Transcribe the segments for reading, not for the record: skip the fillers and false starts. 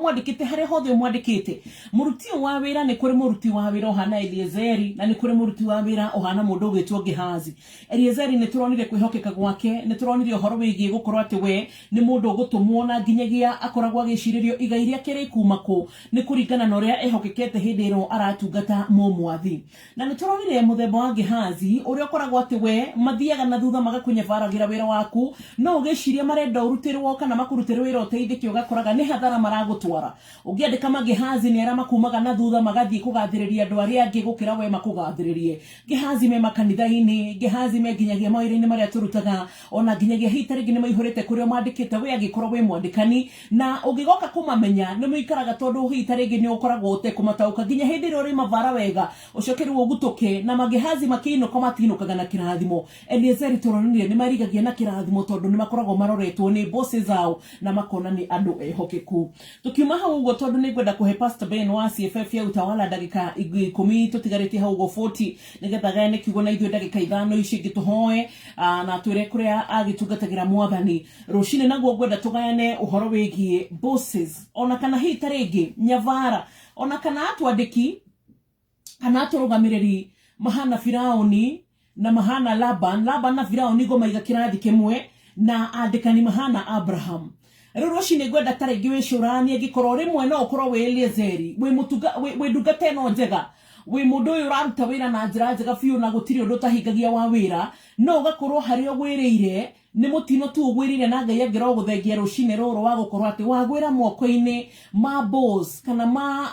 Mwandĩkĩte harĩa hothe ũmwandĩkĩte mũruti ũyũ wa wĩra. Nĩ kũrĩ mũruti wa wĩra ũhana Eliezeri, na nĩ kũrĩ mũruti wa wĩra ũhana mũndũ ũgwĩtwo Gehazi. Eliezeri nĩ tũronire kwĩhokeka gwake, nĩ tũronire ũhoro wĩgiĩ gũkorwo atĩ we nĩ mũndũ ũgũtũmwo, na nginyagia akoragwo agĩcirĩrio igai rĩake rĩkuma kũ, nĩ kũringana na ũrĩa ehokekete hĩndĩ ĩrĩa aratungata mũmwathi. Na nĩ tũronire mũthemba wa Gehazi ũrĩa ũkoragwo atĩ we mathiaga na thutha magakũnyabaragĩra wĩra waku, no ũgĩciria marenda ũrutĩrwo kana makũrutĩre wĩra ũteithĩke, ũgakoraga nĩ hathara maragũtwara. Ũngĩandĩka Magehazi nĩ arĩa makumaga na thutha magathiĩ kũgathĩrĩria andũ arĩa angĩ gũkĩra we makũgathĩrĩrie. Gehazi me makanitha-inĩ, Gehazi me nginyagia mawĩra-inĩ marĩa tũrutaga, ona nginyagia hihi ta rĩngĩ nĩ maihũrĩte kũrĩa ũmandĩkĩte we angĩkorwo wĩ mwandĩkani, na ũngĩgoka kũmamenya nĩ mũikaraga, tondũ hihi ta rĩngĩ nĩ ũkoragwo ũtekũmataũka nginya hĩndĩ ĩrĩa ũrĩmavara wega, ũcoke rĩu ũgutũke. Na Magehazi makĩinũka matinũkaga na kĩrathimo. Eliezeri tũronire nĩ marigagia na kĩrathimo, tondũ nĩ makoragwo maroretwo nĩ bosses zao na makona nĩ andũ ehokeku. Tũkiuma hau ũguo, tondũ nĩ ngwenda kũhe Pastor Ben wa CFF ya Utawala ndagĩka 10 tũtigarĩtie hau ũguo 40, nĩgetha gayane kiugo na ithuĩ ndagĩka 5 ici ingĩ, tũhoe na twĩre kũrĩa agĩtungatagĩra Mwathani. Rũcinĩ naguo ngwenda tũgayane ũhoro wĩgiĩ bosses, ona kana hihi ta rĩngĩ nyavara, ona kana atwandĩki kana atũrũgamĩrĩri mahana Firauni na mahana Laban. Laban na Firauni ngũmaiga kĩrathi kĩmwe, na andĩkani mahana Abraham. Rĩu rũcinĩ ngwenda ta rĩngĩ wĩcũranie angĩkorwo rĩmwe no ũkorwo wĩ Eliezeri, wĩ mũtunga, wĩ ndungata ĩno njega, wĩ mũndũ ũyũ ũraruta wĩra na njĩra njega biũ na gũtirĩ ũndũ ũtahingagia wa wĩra, no ũgakorwo harĩa ũgwĩrĩire nĩ mũtino tu ũgwĩrĩire, na Ngai angĩrogũthengia rũcinĩ rũrũ wa gũkorwo atĩ wagwĩra moko-inĩ ma boss kana ma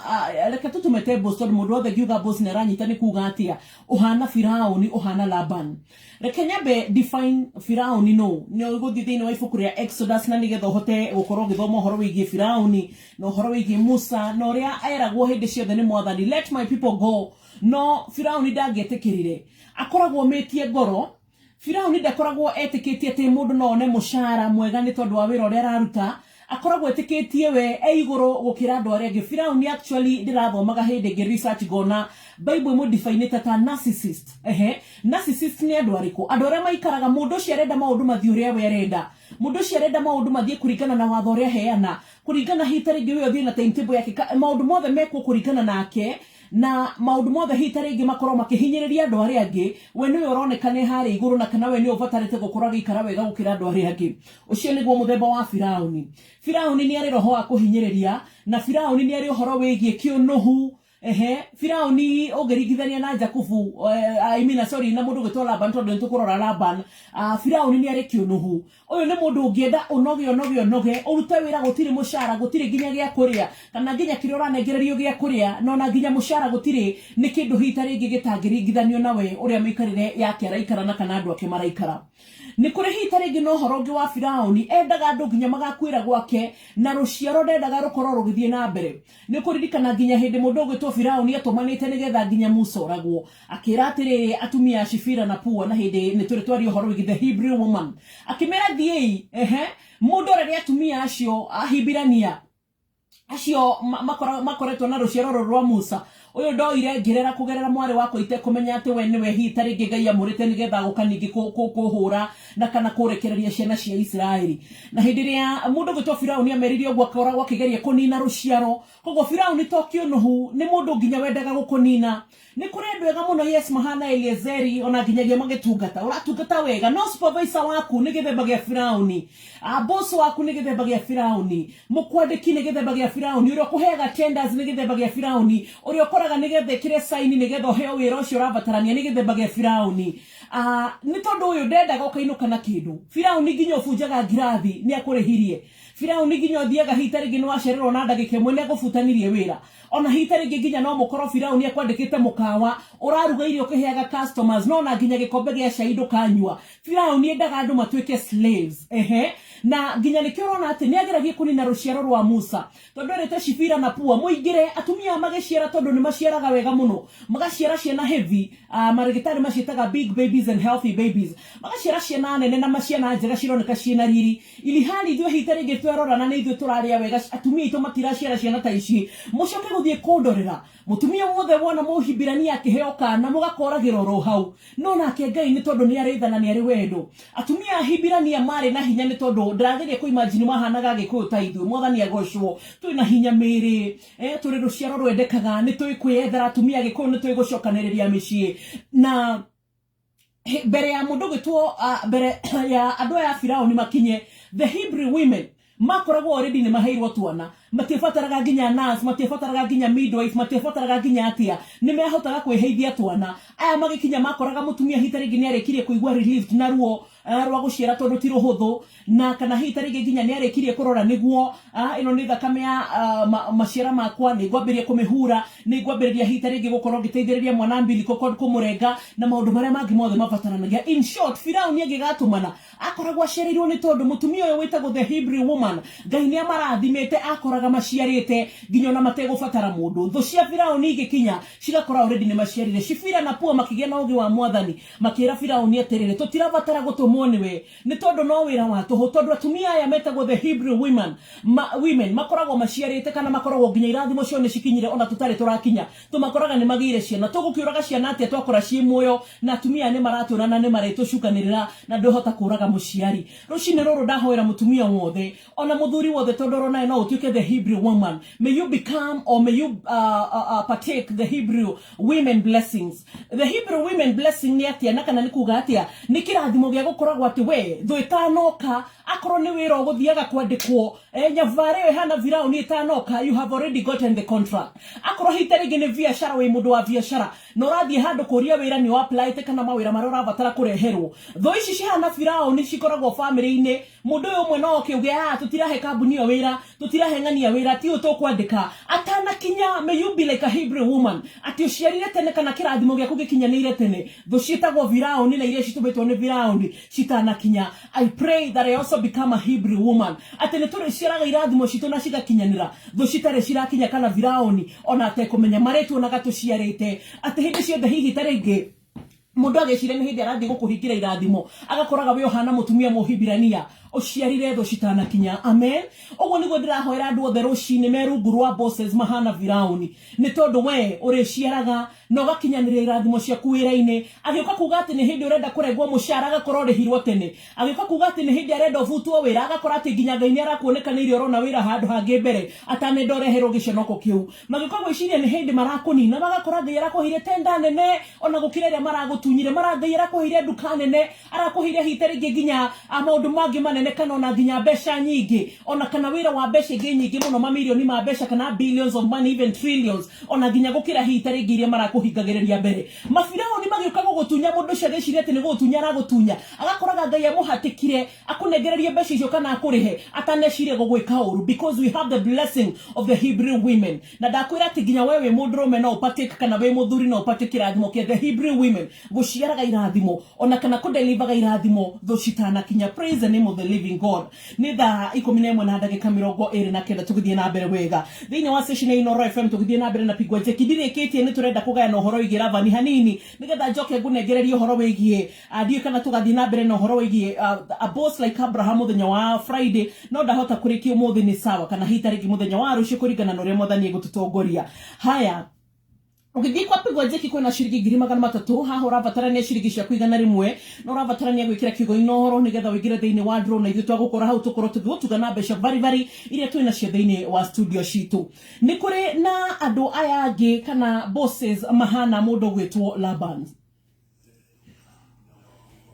reke tũtũmete boss, tondũ mũndũ wothe ngiuga boss nĩ aranyita nĩ kuga atĩa, ũhana Firauni, ũhana Laban. Reke nyambe define Firauni. No nĩ ũgũthiĩ thĩinĩ wa ibuku rĩa Exodus, na nĩgetha ũhote gũkorwo ũgĩthoma ũhoro wĩgiĩ Firauni na ũhoro wĩgiĩ Musa na ũrĩa eragwo hĩndĩ ciothe nĩ Mwathani, "Let my people go," no Firauni ndangĩetĩkĩrire. Akoragwo omĩtie ngoro. Firauni ndakoragwo etĩkĩtie atĩ mũndũ no one mũcara mwega nĩ tondũ wa wĩra ũrĩa araruta. Akoragwo etĩkĩtie we e igũrũ gũkĩra andũ arĩa angĩ. Firauni actually, ndĩrathomaga hĩndĩ ĩngĩ research, ngona Bible ĩmũdefinĩte ta narcissist. Ehe, narcissist nĩ andũ arĩkũ? Andũ arĩa maikaraga, mũndũ ũcio arenda maũndũ mathiĩ ũrĩa we arenda, mũndũ ũcio arenda maũndũ mathiĩ kũringana na watho ũrĩa aheana, kũringana hihi ta rĩngĩ we ũthiĩ na timetable yake, maũndũ mothe mekwo kũringana nake, na maũndũ mothe hihi ta rĩngĩ makorwo makĩhinyĩrĩria andũ arĩa angĩ. We nĩwe ũroneka nĩ harĩa igũrũ, na kana we nĩwe ũbatarĩte gũkorwo agĩikara wega gũkĩra andũ arĩa angĩ. Ũcio nĩguo mũthemba wa Firauni. Firauni nĩ arĩ roho wa kũhinyĩrĩria, na Firauni nĩ arĩ ũhoro wĩgiĩ kĩũnũhu. Ehe, Firauni ũngĩringithania na Jakubu, I mean, sorry, na mũndũ ũgwĩtwo Laban, tondũ nĩ tũkũrora Laban, Firauni nĩ arĩ kĩũnũhu. Ũyũ nĩ mũndũ ũngĩenda ũnoge, ũnoge, ũnoge, ũrute wĩra, gũtirĩ mũcara, gũtirĩ nginya gĩa kũrĩa, kana nginya kĩrĩa ũranengererio gĩa kũrĩa, na ona nginya mũcara gũtirĩ, nĩ kĩndũ hihi ta rĩngĩ gĩtangĩringithanio na we ũrĩa mĩikarĩre yake araikara na kana andũ ake maraikara. Nĩ kũrĩ hihi ta rĩngĩ na ũhoro ũngĩ wa Firauni, endaga andũ nginya magakuĩra gwake, na rũciaro ndendaga rũkorwo rũgĩthiĩ na mbere. Nĩ ũkũririkana nginya hĩndĩ mũndũ ũgwĩtwo Firauni atũmanĩte nĩgetha nginya Musa oragwo, akĩra atĩrĩrĩ atumia a Shifira na Pua, na hĩndĩ nĩ tũrĩ twaria ũhoro wĩgiĩ the Hebrew woman, akĩmera, "Thiĩi, ehe, mũndorere atumia acio Ahibirania acio makoretwo na rũciaro rũrũ rwa Musa ũyũ ndoire ngĩrera kũgerera mwarĩ wakwa, itekũmenya atĩ we nĩwe hihi ta rĩngĩ Ngai amũrĩte nĩgetha gũka ningĩ kũhũra na kana kũrekereria ciana cia Isiraeli." Na hĩndĩ ĩrĩa mũndũ ũgwĩtwo Firauni amerire ũguo, akoragwo akĩgeria kũnina rũciaro. Koguo Firauni to kĩũnũhu, nĩ mũndũ nginya wendaga gũkũnina. Nĩ kũrĩ andũ ega mũno, yes, mahana Eliezeri, ona nginyagia magĩtungata, ũratungata wega, no supervisor waku nĩ gĩthemba gĩa Firauni, boss waku nĩ gĩthemba gĩa Firauni, mũkwandĩki nĩ gĩthemba gĩa Firauni, ũrĩa ũkũheaga tenders nĩ gĩthemba gĩa Firauni, ũrĩa ũkoraga nĩgetha ĩkĩre sign nĩgetha ũheo wĩra ũcio ũrabatarania nĩ gĩthemba gĩa Firauni. Nĩ tondũ ũyũ ndendaga ũkainũka na kĩndũ. Firauni nginya ũbunjaga ngirathi nĩ akũrĩhirie. Firauni nginya ũthiaga hihi ta rĩngĩ nĩ wacererwo na ndagĩka 1 nĩ agũbutanirie wĩra. Ona hihi ta rĩngĩ nginya no mũkorwo Firauni akwandĩkĩte mũkawa, ũraruga irio ũkĩheaga customers, no na nginya gĩkombe gĩa cai ndũkanyua. Firauni endaga andũ matuĩke slaves. Ehe, na nginya nĩkĩo ũrona atĩ nĩ ageragia kũnina rũciaro rwa Musa, tondũ erĩte Shifira na Pua, "Mũingĩre atumia aya magĩciara," tondũ nĩ maciaraga wega mũno, magaciara ciana heavy, marĩgĩtarĩ maciĩtaga big babies and healthy babies, magaciara ciana nene na ciana njega cironeka ciĩna riri, ili hali ithuĩ hihi ta rĩngĩ Twerora na nĩ ithuĩ tũrarĩa wega, atumia aitũ matiraciara ciana ta ici. Mũcoke gũthiĩ kũndorera mũtumia wothe wona Mũhibirania akĩheo kana, mũgakoragĩra oro hau. No nake Ngai, nĩ tondũ nĩ arĩ tha na nĩ arĩ wendo, atumia a Hibirania marĩ na hinya, nĩ tondũ ndĩrageria kũimagine mahanaga Agĩkũyũ ta ithuĩ. Mwathani agocwo, twĩna hinya mĩĩrĩ, tũrĩ rũciaro rwendekaga, nĩ tũĩ kwĩyethera. Atumia Agĩkũyũ nĩ tũĩ gũcokanĩrĩria mĩciĩ na mbere ya mũndũ gwĩtwo, mbere ya andũ aya a Firauni makinye, the Hebrew women makoragwo already nĩ maheirwo twana. Matiabataraga nginya nurse, matiabataraga nginya midwife, matiabataraga nginya atia, nĩ mehotaga kwĩheithia twana. Aya magĩkinya makoraga mũtumia hita rĩngĩ nĩ arĩkirie kũigua relieved na ruo rwa gũciara, tondũ ti rũhũthũ, na kana hihi ta rĩngĩ nginya nĩ arĩkirie kũrora nĩguo, ĩno nĩ thakame ya maciara makwa, nĩ ngwambĩrĩria kũmĩhura, nĩ ngwambĩrĩria hihi ta rĩngĩ gũkorwo ngĩteithĩrĩria mwana umbilical cord, kũmũrenga na maũndũ marĩa mangĩ mothe mabataranagia. In short, Firauni angĩgatũmana akoragwo acereirwo, nĩ tondũ mũtumia ũyũ wĩtagwo the Hebrew woman, Ngai nĩ amarathimĩte, akoraga maciarĩte nginya ona mategũbatara mũndũ. Thũ cia Firauni igĩkinya cigakora already nĩ maciarire. Shifira na Pua makĩgĩa na ũgĩ wa Mwathani, makĩra Firauni atĩrĩrĩ, "Tũtirabatara gũtũmwo nĩwe, nĩ tondũ no wĩra wa tũhũ, tondũ atumia aya metagwo the Hebrew women, women makoragwo maciarĩte, kana makoragwo nginya irathimo ciao nĩ cikinyire ona tũtarĩ tũrakinya. Tũmakoraga nĩ magĩire ciana. Tũgũkĩũraga ciana atĩa twakora ciĩ muoyo, na atumia aya nĩ maratwĩra na nĩ marĩtũcukanĩrĩra, na ndũhota kũraga mũciari?" Rũcinĩ rũrũ ndahoera mũtumia wothe, ona mũthuri wothe, tondũ oronawe no ũtuĩke the Hebrew woman. May you become, or may you partake the Hebrew women blessings. The Hebrew women blessing nĩ atĩa, na kana nĩ kuga atĩa? Nĩ kĩrathimo gĩa gũkoragwo atĩ we thũ ĩtanoka, akorwo nĩ wĩra ũgũthiaga kwandĩkwo, nyabarĩ ĩyo ĩhana Firauni ĩtanoka, you have already gotten the contract. Akorwo hihi ta rĩngĩ nĩ biacara, wĩ mũndũ wa biacara na ũrathiĩ handũ kũria wĩra, nĩ applyte kana mawĩra marĩa ũrabatara kũreherwo, thũ ici cihana Firauni cikoragwo famĩlĩ-inĩ. Mũndũ ũyũ ũmwe no oke uge, "Ah, tũtirahe kambuni ĩyo wĩra, tũtirahe ng'ania wĩra, ti ũyũ tũkwandĩka." Atanakinya, may you be like a Hebrew woman, atĩ ũciarire tene kana kĩrathimo gĩaku gĩkinyanĩire tene, thũ ciĩtagwo Firauni na iria citũmĩtwo nĩ Firauni citanakinya. I pray that I also become a Hebrew woman, atĩ nĩ tũrĩciaraga irathimo citũ na cigakinyanĩra thũ citarĩ cirakinya, kana Firauni ona atekũmenya marĩ tuonaga tũciarĩte, atĩ hĩndĩ ciothe hihi ta rĩngĩ mundu ageciria nĩ hĩndĩ arathiĩ gũkũhingĩra irathimo, agakoraga we ũhana mũtumia Mũhibirania ũciarire thũ citanakinya. Amen. Ũguo nĩguo ndĩrahoera andũ othe rũcinĩ me rungu rwa bosses mahana Firauni, nĩ tondũ we ũrĩciaraga na ũgakinyanĩria irathimo ciaku wĩra-inĩ. Agĩũka kuga atĩ nĩ hĩndĩ ũrenda kũrengwo mũcara, agakorwo ũrĩhirwo tene. Agĩũka kuga atĩ nĩ hĩndĩ arenda ũbutwo wĩra, agakora atĩ nginya Ngai nĩ arakuonekanĩire, ũrona wĩra handũ hangĩ mbere atanenda ũreherwo gĩconoko kĩu. Magĩũka gwĩciria nĩ hĩndĩ marakũnina, magakora Ngai arakũheire tenda nene ona gũkĩra ĩrĩa maragũtunyire. Mara Ngai arakũheire nduka nene, arakũheire hita rĩngĩ nginya maũndũ mangĩ manene, kana ona nginya mbeca nyingĩ, ona kana wĩra wa mbeca ingĩ nyingĩ mũno, mamirioni ma mbeca kana billions of money, even trillions, ona nginya gũkĩra hita rĩngĩ iria marakũhingagĩrĩria mbere. Mabiraũni magĩũka gũgũtunya, mũndũ ũcio agĩciria atĩ nĩ gũgũtunya aragũtunya, agakoraga Ngai amũhatĩkire akũnengererie mbeca icio kana akũrĩhe ataneciria gũgwĩka ũru, because we have the blessing of the Hebrew women. Na ndakwĩra atĩ nginya we wĩ mũndũrũme no ũpartake, kana wĩ mũthuri no ũpartake kĩrathimo kĩa the Hebrew women, gũciaraga irathimo ona kana kũdelivaga irathimo thũ citanakinya. Praise the name of the living God. Nĩ thaa 11 na ndagĩka 29. Tũgĩthiĩ na mbere wega thĩinĩ wa session ya Inoro FM, tũgĩthiĩ na mbere na Pigwa Jeki. Ndirĩkĩtie, nĩ tũrenda kũgayana ũhoro wĩgiĩ Ravani hanini, nĩgetha njoke ngũnengererie ũhoro wĩgiĩ, ndiũĩ kana tũgathiĩ na mbere na ũhoro wĩgiĩ a boss like Abraham mũthenya wa Friday. No ndahota kũrĩkia ũmũthĩ nĩ sawa, kana hihi tarĩngĩ mũthenya wa rũciũ, kũringana na ũrĩa Mwathani egũtũtongoria. Haya, ũgĩthiĩ kwa Pigwa Jeki kwĩna ciringi 300,000. Haha ũrabatarania ciringi ciaku 100, na ũrabatarania gwĩkĩra kiugo Inooro nĩgetha ũingĩre thĩinĩ wa draw, na ithuĩ twagũkora hau tũkorwo tũgĩgũtuga na mbeca baribari iria twĩ nacio thĩinĩ wa studio citũ. Nĩ kũrĩ na andũ aya angĩ kana bosses mahana mũndũ ũgwĩtwo Laban.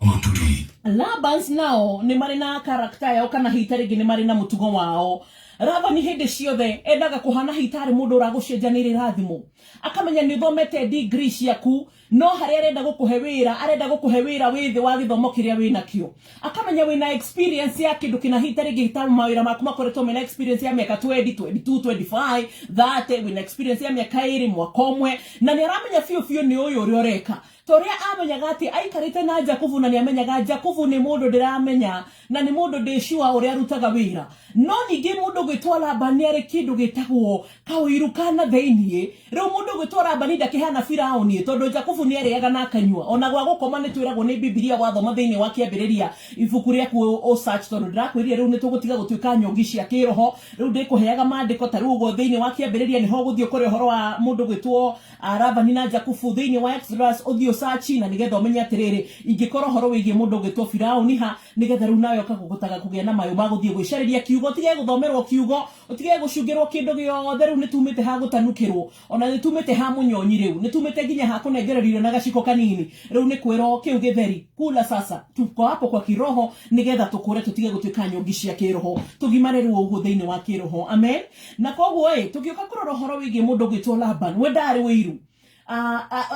Mũturi. Labans nao nĩ marĩ na character yao, kana hihi ta rĩngĩ nĩ marĩ na mũtugo wao. Labani hĩndĩ ciothe endaga kũhana hihi tarĩ mũndũ ũragũcenjanĩria irathimo, akamenya nĩ ũthomete degree ciaku, no harĩa arenda gũkũhe wĩra, arenda gũkũhe wĩra wĩ thĩ wa gĩthomo kĩrĩa wĩ nakĩo. Akamenya wĩna experience ya kĩndũ kĩna, hihi ta rĩngĩ ta mawĩra maku makoretwo mena experience ya mĩaka 20, 22, 25, 30, wĩna experience ya mĩaka 2, mwaka ũmwe, na nĩ aramenya biũ biũ nĩ ũyũ ũrĩa ũreka, ta ũrĩa amenyaga atĩ aikarĩte na Jakubu, na nĩ amenyaga Jakubu nĩ mũndũ ndĩramenya na nĩ mũndũ ndĩ sure ũrĩa arutaga wĩra. No ningĩ mũndũ gwĩtwo Labani arĩ kĩndũ gĩtagwo kaũiru kana thĩiniĩ. Rĩu mũndũ gwĩtwo Labani ndakĩhana Firauni, tondũ Jakubu Jakubu nĩ arĩaga na akanyua ona gwa gũkoma nĩ twĩragwo nĩ Bibilia wathoma thĩinĩ wa kĩambĩrĩria ibuku rĩaku ũ search tondũ ndĩrakwĩrire rĩu nĩ tũgũtiga gũtuĩka nyongi cia kĩroho. Rĩu ndĩkũheaga maandĩko ta rĩu ũguo thĩinĩ wa kĩambĩrĩria nĩho ũgũthiĩ ũkore ũhoro wa mũndũ gwĩtwo Labani na Jakubu. Thĩinĩ wa Exodus ũthiĩ ũ search na nĩgetha ũmenye atĩrĩrĩ ingĩkora ũhoro wĩgiĩ mũndũ ũgwĩtwo Firaũni ha, nĩgetha rĩu nawe ũkagotaga kũgĩa na mayũ ma gũthiĩ gwĩcarĩria kiugo, ũtige gũthomerwo kiugo, ũtige gũcungĩrwo kĩndũ gĩothe. Rĩu nĩtumĩte ha gũtanukĩrwo, ona nĩtumĩte ha mũnyonyi, rĩu nĩtumĩte nginya ha kũnengererio irio na gaciko kanini. Rĩu nĩ kwĩrwo kĩu gĩtheri kula sasa, tuko hapo kwa kiroho nĩgetha tũkũre tũtige gũtuĩka nyongi cia kĩroho, tũgimare rĩu ũguo thĩinĩ wa kĩroho. Amen. Na koguo ĩ tũgĩũka kũrora ũhoro wĩgiĩ mũndũ ũgwĩtwo Laban, we ndarĩ wĩiru.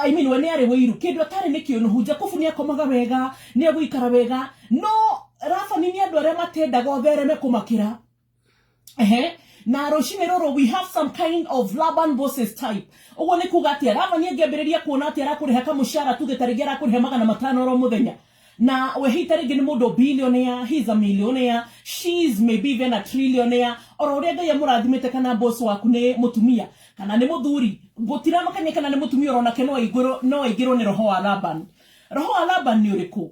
I mean, we nĩ arĩ wĩiru, kĩndũ atarĩ nĩ kĩũnũhu. Jakubu nĩ akomaga wega, nĩ egũikara wega, no Labani nĩ andũ arĩa matendaga ũthereme kũmakĩra. Ehe. Na rũcinĩ rũrũ we have some kind of Laban bosses type. Ũguo nĩ kuga atĩa? Labani angĩambĩrĩria kuona atĩ arakũrĩha kamũcara, tuge ta rĩngĩ arakũrĩha 500 oro mũthenya, na we hihi ta rĩngĩ nĩ mũndũ billionaire, he is a millionaire, she is maybe even a trillionaire, oro ũrĩa Ngai amũrathimĩte, kana boss waku nĩ mũtumia kana nĩ mũthuri, gũtiramakania kana nĩ mũtumia oro nake no aingĩrwo, no aingĩrwo nĩ roho wa Laban. Roho wa Laban nĩ ũrĩkũ?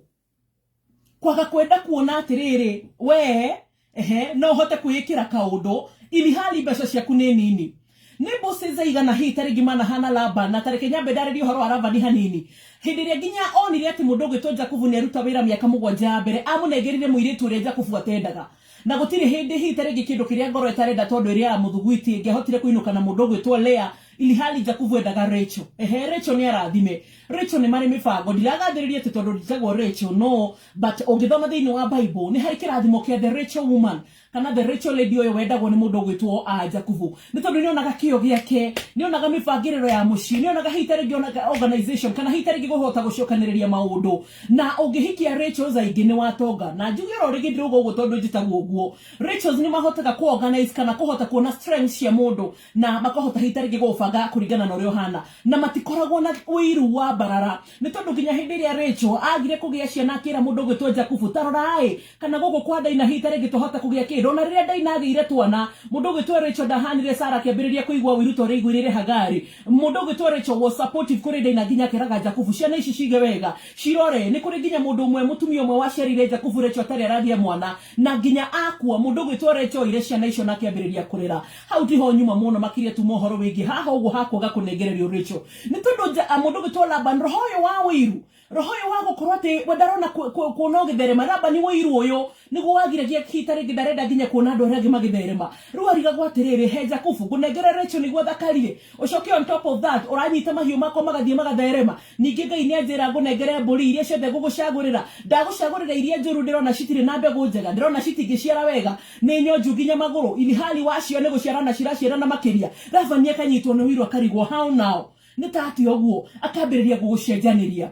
Kwaga kwenda kuona atĩrĩrĩ we ehe no ũhote kwĩĩkĩra kaũndũ ili hali mbeca ciaku nĩ nini. Nĩ bosses aigana hihi ta rĩngĩ manahana Laban? Na tareke nyambe ndarĩrie ũhoro wa Labani hanini. Hĩndĩ ĩrĩa nginya onire atĩ mũndũ ũgwĩtwo Jakubu nĩ aruta wĩra mĩaka 7 ya mbere, amũnengerire mũirĩtu ũrĩa Jakubu atendaga, na gũtirĩ hĩndĩ hihi ta rĩngĩ kĩndũ kĩrĩa ngoro ĩtarenda, tondũ ĩrĩa ya mũthugwiti ĩngĩahotire kũinũka na mũndũ ũgwĩtwo Lea, ili hali Jakubu endaga Rachel. Ehe, Rachel nĩ arathime, Rachel nĩ marĩ mĩbango. Ndiragathĩrĩria atĩ tondũ njĩtagwo Rachel, no but ũngĩthoma thĩinĩ wa Bible nĩ harĩ kĩrathimo kĩa the Rachel woman kana the Rachel lady ũyũ wendagwo nĩ mũndũ ũgwĩtwo Jakubu, nĩ tondũ nĩ onaga kĩo gĩake, nĩ onaga mĩbangĩrĩro ya mũciĩ, nĩ onaga hihi ta rĩngĩ onaga organization kana hihi ta rĩngĩ kũhota gũcokanĩrĩria maũndũ. Na ũngĩhikia Rachels aingĩ nĩ watonga. Na njuge oro rĩngĩ, ndĩrauga ũguo tondũ njĩtagwo ũguo, Rachels nĩ mahotaga ku organize kana kũhota kuona strength cia mũndũ na makahota hihi ta rĩngĩ gũbanga kũringana na ũrĩa ũhana, na matikoragwo na ũiru wa mbarara, nĩ tondũ nginya hĩndĩ ĩrĩa Rachel agire kũgĩa ciana akĩra mũndũ ũgwĩtwo Jakubu, tarorai kana gũkũ kwa Daina hihi ta rĩngĩ twahota kũgĩa kĩndũ. Ona rĩrĩa Daina agĩire twana, mũndũ ũgwĩtwo Rachel ndahanire Sara akĩambĩrĩria kũigua ũiru ta ũrĩa aiguĩrĩire Hagari. Mũndũ ũgwĩtwo Rachel was supportive kũrĩ Daina, nginya akĩraga Jakubu, ciana ici cige wega, cirore. Nĩ kũrĩ nginya mũndũ ũmwe, mũtumia ũmwe waciarire Jakubu Rachel atarĩ aragĩa mwana, na nginya akua mũndũ ũgwĩtwo Rachel oire ciana icio na akĩambĩrĩria kũrera. Hau tiho nyuma mũno makĩria, tuma ũhoro wĩgiĩ haha ũguo hakwaga kũnengererio Rachel nĩ tondũ mũndũ ũgwĩtwo Laban, roho ũyũ wa ũiru, roho ũyũ wa gũkorwo atĩ we ndarona kuona ũgĩtherema. Labani ũiru ũyũ nĩguo wagiragia hihi ta rĩngĩ ndarenda nginya kuona andũ arĩa angĩ magĩtherema. Rĩu arigagwo atĩrĩrĩ, he Jakubu ngũnengere Rachel nĩguo thakarie, ũcoke on top of that ũranyita mahiũ makwa magathiĩ magatherema. Ningĩ Ngai nĩ anjĩra ngũnengere mbũri iria ciothe ngũgũcagũrĩra, ndagũcagũrĩra iria njũru, ndĩrona citirĩ na mbegũ njega, ndĩrona citingĩciara wega, nĩ nyonju nginya magũrũ, ili hali wacio nĩ gũciarana ciraciarana makĩria. Labani akanyitwo nĩ ũiru, akarigwo how now, nĩ ta atĩa ũguo, akambĩrĩria gũgũcenjanĩria.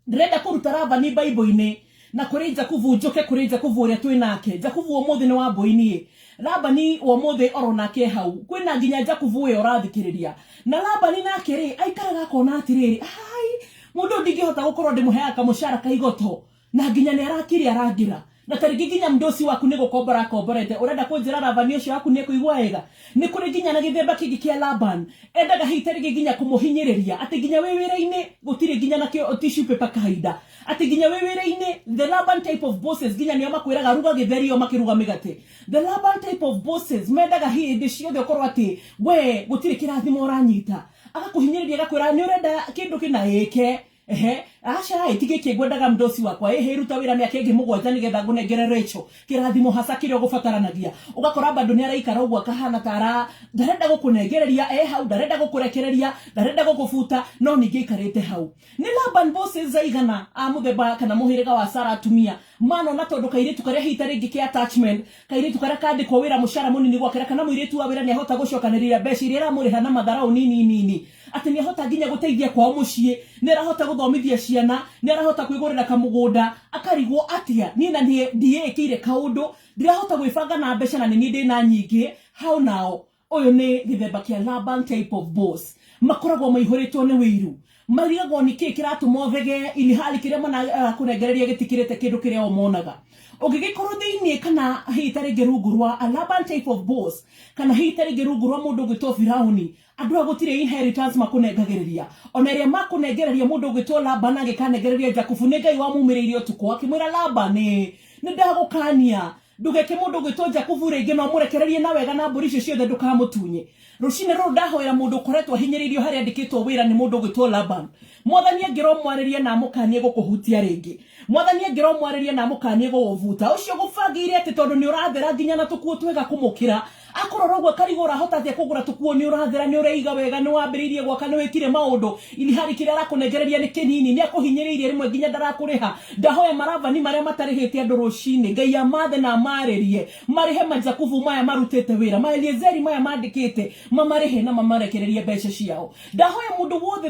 Ndĩrenda kũruta Labani Bible-inĩ na kũrĩ Jakubu, njũke kũrĩ Jakubu ũrĩa twĩ nake. Jakubu ũmũthĩ nĩ wa mbũi-niĩ, Labani wa ũmũthĩ oro nake hau kwĩna nginya Jakubu ũyũ ũrathikĩrĩria. Na Labani nake rĩ, aikaraga akona atĩrĩrĩ, ai mũndũ ũyũ ndingĩhota gũkorwo ndĩmũheaga kamũcara kaigoto na nginya nĩ arakiri arangĩra, na ta rĩngĩ nginya mdosi waku nĩ gũkombora akomborete. Ũrenda kũnjĩra Labani ũcio waku nĩ ekũigua wega? Nĩ kũrĩ nginya na gĩthemba kĩngĩ kĩa Laban, endaga hihi ta rĩngĩ nginya kũmũhinyĩrĩria atĩ nginya wĩ wĩra-inĩ gũtirĩ nginya na kĩo tissue paper kahinda, atĩ nginya wĩ wĩra-inĩ. The Laban type of bosses nginya nĩo makwĩraga ruga gĩtheri o makĩruga mĩgate. The Laban type of bosses mendaga hĩndĩ ciothe ũkorwo atĩ we gũtirĩ kĩrathimo ũranyita, agakũhinyĩrĩria, agakwĩra nĩ ũrenda kĩndũ kĩna ĩke. Ehe, aca ĩ ti gĩkĩ ngwendaga mdosi wakwa, ĩhĩ ruta wĩra mĩaka ĩngĩ 7 nĩgetha ngũnengere Rachel, kĩrathimo hasa kĩrĩa ũgũbataranagia. Ũgakora bado nĩ araikara ũguo akahana ta ara ndarenda gũkũnengereria, e hau ndarenda gũkũrekereria, ndarenda gũkũbuta, no ningĩ aikarĩte hau. Nĩ Laban bosses aigana a mũthemba kana mũhĩrĩga wa Sara atumia manona tondũ kairĩtu karĩa hihi ta rĩngĩ ke attachment, kairĩtu karĩa kandĩkwo wĩra mũcara mũnini gwakĩra, kana mũirĩtu wa wĩra nĩahota gũcokanĩrĩria mbeca iria ĩramũrĩha na matharau nini nini, atĩ nĩahota nginya gũteithia kwao mũciĩ, nĩarahota gũthomithia ciana, nĩarahota kwĩgũrĩra kamũgũnda, akarigwo atĩa niĩ na niĩ ndiĩkĩire kaũndũ, ndirahota gwĩbanga na mbeca na nĩ niĩ ndĩna nyingĩ. How now? Ũyũ nĩ gĩthemba kĩa Laban type of boss, makoragwo maihũrĩtwo nĩ wĩiru. Marigagwo nĩ kĩĩ kĩratũma ũthege ilihali kĩrĩa manakũnengereria gĩtikĩrĩte kĩndũ kĩrĩa o monaga. Ũngĩgĩkorwo thĩinĩ kana hihi ta rĩngĩ rungu rwa a Laban type of boss, kana hihi ta rĩngĩ rungu rwa mũndũ ũgwĩtwo Firauni, andũ aya gũtirĩ inheritance makũnengagĩrĩria. Ona ĩrĩa makũnengereria mũndũ ũgwĩtwo Laban agĩkanengereria Jakubu, nĩ Ngai wamumĩrĩirie ũtukũ akĩmwĩra Laban, nĩ ndagũkania ndũgeke mũndũ ũgwĩtwo Jakubu rĩngĩ, na ũmũrekererie na wega na mbũri icio ciothe ndũkamũtunye. Rũcinĩ rũrũ ndahoera mũndũ ũkoretwo ahinyĩrĩirio harĩa andĩkĩtwo wĩra nĩ mũndũ ũgwĩtwo Laban. Mwathani angĩromwarĩria na amũkanie gũkũhutia rĩngĩ. Mwathani angĩromwarĩria na amũkanie gũgũbuta. Ũcio ũgũbangĩire atĩ tondũ nĩ ũrathera nginya na tũkuo twega kũmũkĩra. Akũrora ũguo akarigwo ũrahota atĩa kũgũra tũkuo, nĩ ũrathera, nĩ ũreiga wega, nĩ wambĩrĩirie gwaka, nĩ wĩkire maũndũ. Ilihali kĩrĩa arakũnengereria nĩ kĩnini, nĩ akũhinyĩrĩirie rĩmwe nginya ndarakũrĩha. Ndahoya marabani marĩa matarĩhĩte andũ rũcinĩ, Ngai amathe na amarĩrie. Marĩhe majakubu maya marutĩte wĩra, maeliezeri maya mandĩkĩte, mamarĩhe na mamarekererie mbeca ciao. Ndahoya mũndũ wothe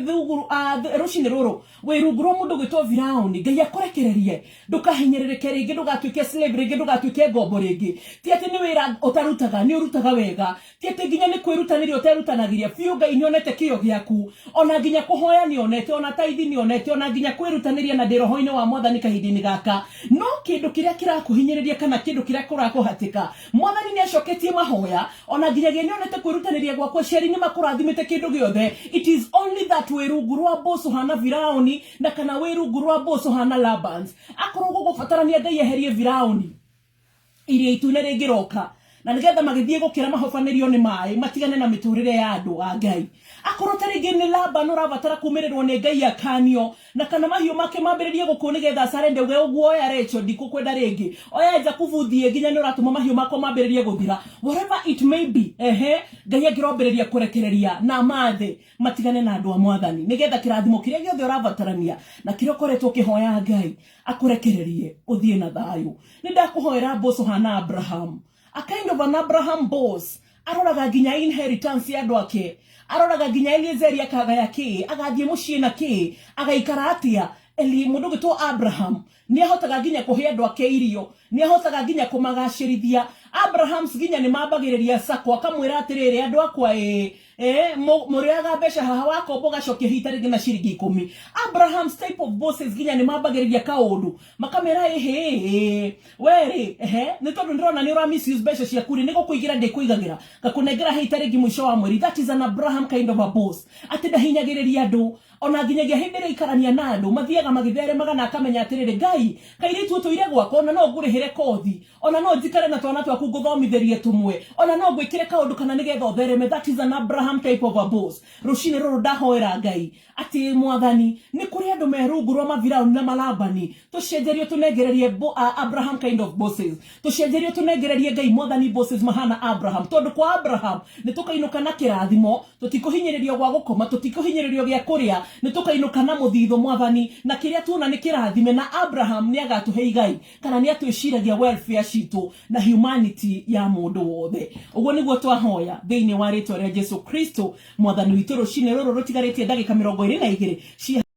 rũcinĩ rũrũ wĩ rungu rwa mũndũ gwĩtwo Firauni, Ngai akũrekererie, ndũkahinyĩrĩrĩke rĩngĩ, ndũgatuĩke slave rĩngĩ, ndũgatuĩke ngombo rĩngĩ. Ti atĩ nĩ wĩra ũtarutaga, nĩ ũrutaga wega. Ti atĩ nginya nĩ kwĩrutanĩria ũterutanagĩria biũ, Ngai nĩ onete kĩyo gĩaku, ona nginya kũhoya nĩ onete, ona taithi nĩ onete, ona nginya kwĩrutanĩria, na ndĩ roho-inĩ wa Mwathani kahinda-inĩ gaka. No kĩndũ kĩrĩa kĩrakũhinyĩrĩria kana kĩndũ kĩrĩa kũrakũhatĩka, Mwathani nĩ acoketie mahoya, ona nginyagia nĩ onete kwĩrutanĩria gwaku, aciari nĩ makũrathimĩte kĩndũ gĩothe. It is only that wĩ rungu rwa boss ũhana Firauni, na kana wĩ rungu rwa boss ũhana Labans. Akorwo gũgũbatarania Ngai eherie Firauni, iria itune rĩngĩroka, na nĩgetha magĩthiĩ gũkĩra mahobanĩrio nĩ maĩ, matigane na mĩtũrĩre ya andũ a Ngai. Akorwo ta rĩngĩ nĩ Laban ũrabatara kumĩrĩrwo nĩ Ngai akanio, na kana mahiũ make mambĩrĩrie gũkũ nĩgetha acarende uge ũguo, oya Rachel, ndikũkwenda rĩngĩ, oya Jakubu thiĩ, nginya nĩ ũratũma mahiũ makwa mambĩrĩrie gũthira. Whatever it may be, ehe, Ngai angĩrombĩrĩria kũrekereria na amathe matigane na andũ a Mwathani, nĩgetha kĩrathimo kĩrĩa gĩothe ũrabatarania na kĩrĩa ũkoretwo ũkĩhoya Ngai akũrekererie ũthiĩ na thayũ. Nĩ ndakũhoera boss ũhana Abraham, a kind of an Abraham boss, aroraga nginya inheritance ya andũ ake, aroraga nginya Eliezeri akagaya kĩ, agathiĩ mũciĩ na kĩ, agaikara atĩa. Eli mũndũ ũgĩtwo Abraham nĩ ahotaga nginya kũhe andũ ake irio, nĩ ahotaga nginya kũmagacĩrithia. Abrahams nginya nĩ mambagĩrĩria sako, akamwĩra atĩrĩrĩ, andũ akwa ĩ mũrĩaga mbeca haha, wakomba ũgacokia hita rĩngĩ na ciringi 10. Abraham's type of bosses nginya nĩ mambagĩrĩria kaũndũ, makamera ĩhĩ werĩ, ehe, nĩ tondũ ndĩrona nĩ ũra misuse mbeca ciaku rĩ, nĩ gũkũigĩra ndĩkũigagĩra, ngakũnengera hita rĩngĩ mũico wa mweri. That is an Abraham kind of a boss, atĩ ndahinyagĩrĩria andũ, ona nginyagia hĩndĩ ĩrĩa ikarania na andũ mathiaga magĩtheremaga, na akamenya atĩrĩrĩ, Ngai, kairĩtu ũtũire gwakwa, ona no ngũrĩhĩre kothi, ona no njikare na twana twaku ngũthomithĩrie tũmwe, ona no ngwĩkĩre kaũndũ kana nĩgetha ũthereme. That is an Abraham type of a boss. Rũcinĩ rũrũ ndahoera Ngai atĩ Mwathani, nĩ kũrĩ andũ me rungu rwa mavirauni na malabani, tũcenjerio tũnengererie Abraham kind of bosses, tũcenjerio tũnengererie Ngai Mwathani bosses mahana Abraham, tondũ kwa Abraham nĩ tũkainũka na kĩrathimo, tũtikũhinyĩrĩrio gwa gũkoma, tũtikũhinyĩrĩrio gĩa kũrĩa, nĩ tũkainũka na mũthithũ Mwathani, na kĩrĩa tuona nĩ kĩrathime, na Abraham nĩ agatũhe igai, kana nĩ atwĩciragia welfare citũ na humanity ya mũndũ wothe. Ũguo nĩguo twahoya thĩinĩ wa rĩtwa rĩa Jesu Kristo Mwathani witũ. Rũcinĩ rũrũ rũtigarĩtie ndagĩka 22 cia